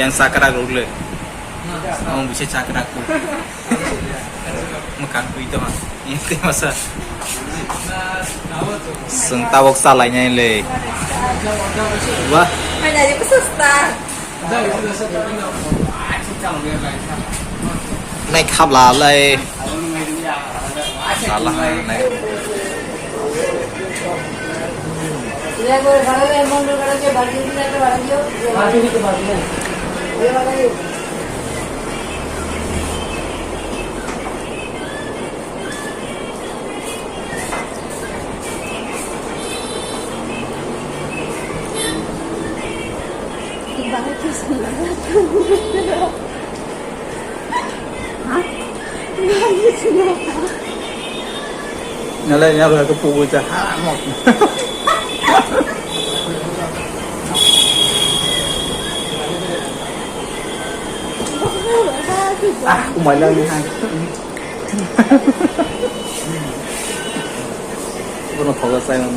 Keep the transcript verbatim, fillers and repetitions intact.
Yang sakrak rok le. Ang bisa sakrak tu. Mukang kui to ha. Ini masa. Seng tabok salai nyai le. Wah. Mana dia pesusta. Nai khap la lai. Salah nai. Nalai nya ba ko pugu cha ha mo. Ah, kumai lang ni ha. Bono thoga sai man.